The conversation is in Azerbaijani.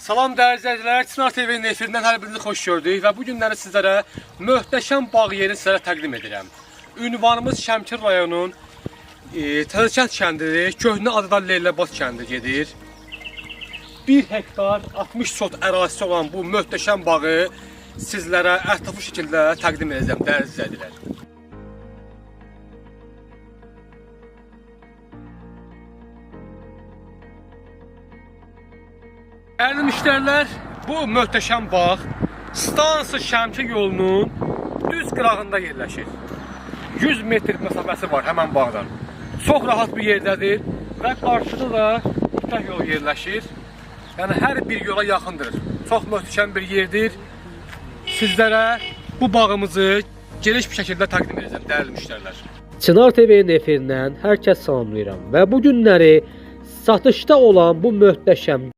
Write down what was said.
Salam dəyərli izləyicilər, Çınar TV-nin efirindən hər birinizi xoş gördük və bu günləri sizlərə möhtəşəm bağ yerini sizlərə təqdim edirəm. Ünvanımız Şəmkir rayonunun Təzəkənd kəndidir. Köhnə adı da Leyləbad kəndi gedir. 1 hektar 60 sot ərazisi olan bu möhtəşəm bağı sizlərə ətraflı şəkildə təqdim edəcəm dəyərli izləyicilər. Dəyərli müştərilər, bu möhtəşəm bağ Stansi Şəmkir yolunun düz qırağında yerləşir. 100 metr məsafəsi var həmən bağdan. Çox rahat bir yerdədir və qarşıda da İpək yolu yerləşir. Yəni hər bir yola yaxındır. Çox möhtəşəm bir yerdir. Sizlərə bu bağımızı geniş bir şəkildə təqdim edəcəm dəyərli müştərilər. Çınar TV-nin efirindən hər kəs salamlayıram və bu günləri satışda olan bu möhtəşəm